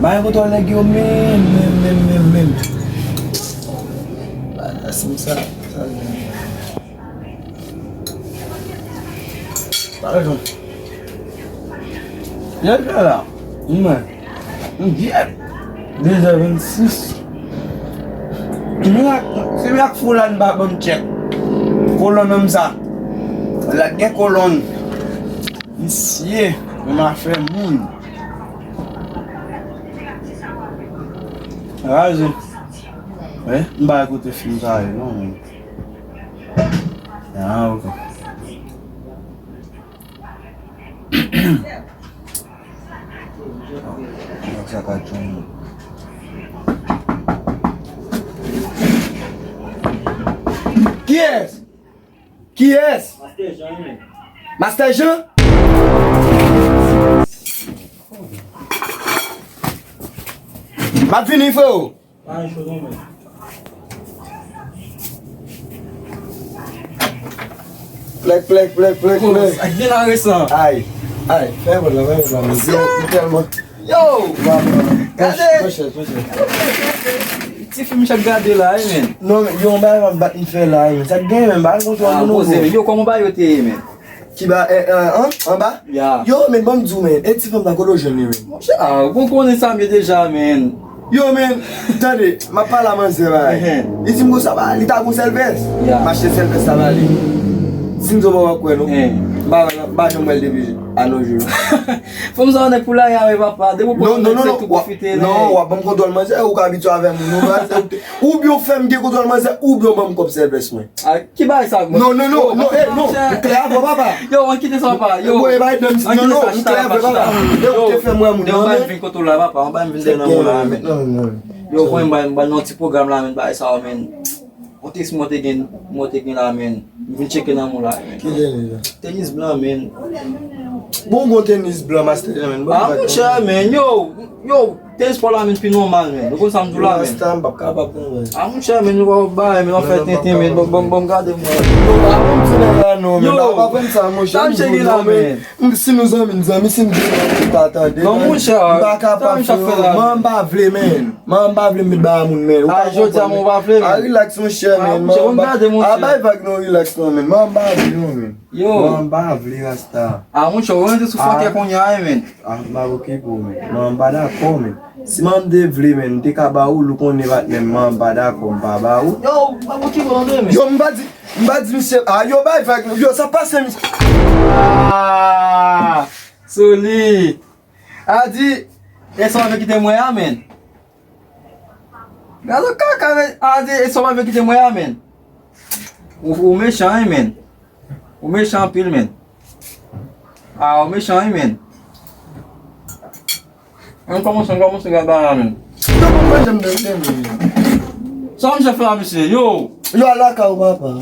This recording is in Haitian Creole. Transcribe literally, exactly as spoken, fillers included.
Ay, kote nèg yo menm, menm, menm, menm, menm. Bagay sa, sa, pa rezon. Lè fè la, mwen, mwen, dezè vennsis. Mirak, se mirak Foulane pa ban m tchèk. Kolòn nan sa. La gen kolòn. Misye, yon afè moun. Raje. Wi, m pa koute fim sa yo, non, men. Ah, ok. Sa ka tchon. Kiyès? Kiyès? Master Jean, wi, men. Master Jean? M ap vini, freo. Pa cho non, men. Plèk, plèk, plèk, plèk, plèk. Sa k gen la resan? Ay, ay, fè vòt la, fè vòt la, men. Yo, m tèlman. Yo! Gade! Monchè, monchè. Ti fim chak gade la, wi, men. Non, men, yo, yon bagay m ap bat m fè la, wi, men. Sa k gen, men, bagay konsa, ah, moun poze, men. Yo, kòman bagay yo te ye, men? Ki ba, eh, eh, an, anba? Ya. Yo, men, ban m di w, men, e ti fanm nan, kote w jwenn li, men? Monchè, ah, bon, konnen sa m ye deja, men. Yo, men, tande, m ap pale a manzè, bagay. Li di m konsa, ba, li ta gon sèl vès. Ya. M achte sèl vès la ba li. Si m di w pa kwè, non. M pa, m pa janm wè l depi a nos jours. Fanm sa, nèg pou la, ya, wi, papa. Depi w pran nèg, se tou pwofite, non, w ap ban m kontwòl manzè, ou ka abitye avè moun, non, bagay, se ou te, oubyen w fè m gen kontwòl manzè, oubyen w ban m kòb sèl vès mwen. Ah, ki bagay sa, non, non, non, non, eh, non, m klè avè w, papa. Yo, ann kite sa, papa. Yo, ann kite sa, chita, papa, chita. Yo, ou te fè m wè moun nan, men. Yo, m pa vin kote w la, papa, m pa vin dèyè nan moun la, men. Yo, mwen, m ba, m ba nan ti pwogram la, men, bagay sa, men. Yon tèks mwen te gen, mwen te gen la, men. M vin tcheke nan moun la, men. Ki tenis la? Tenis blan, men. Bon, gon tenis blan, Master Jean, men. Ah, monchè, men, yo, yo, Tenis pa w la, men, pi nòmal, men. Ou konn sa m di w la, men. Rasta, m p ap kapab, non, men. Ah, monchè, men, nou pa bay, men, w ap fè tenten, men. Bon, bon, bon, gade mwen. Yo, pa ban m ti bagay la, non, men. Yo, pa ban m sa, monchè. Sa m cheke la, men. Si nou zanmi, n zanmi, si m di w, ou pa tande, non, monchè, m pa kapab, freo. Man, m pa vle, men. Man, m pa vle m met bagay moun, men. Ah, jodi a, man, w pa vle, men. Ah, relax, monchè, men. Ah, monchè, bon, gade, monchè. Ah, bay vag, non, relax, non, men. Man, m pa vle, non, men. Yo. Man, m pa vle, Rasta. Ah, monchè, ou rantre sou fòkè kounye a, men. Ah, m ap okipe w, men. Man, m pa dakò, men. Si manman m te vle, men, m te ka ba ou l, ou konnen patnè m, man, m pa dakò, m pa ba ou. Yo, m ap okipe w tande, men. Yo, m pa di, m pa di misye, ah, yo, bay vag, yo, sa pase, misye. Ah, Soli. A di, e sa w ap kite mwen a, men. Gade kaka, men. A di, e sa w ap kite mwen a, men. Ou, ou mechan, wi, men. Ou mechan anpil, men. Ah, ou mechan, wi, men. Ann kòmanse, ann kòmanse gade bagay la, men. Yo, mwen pa janm nan, men. Sa misye fè a, mesye? Yo! Yo, al lakay ou, papa.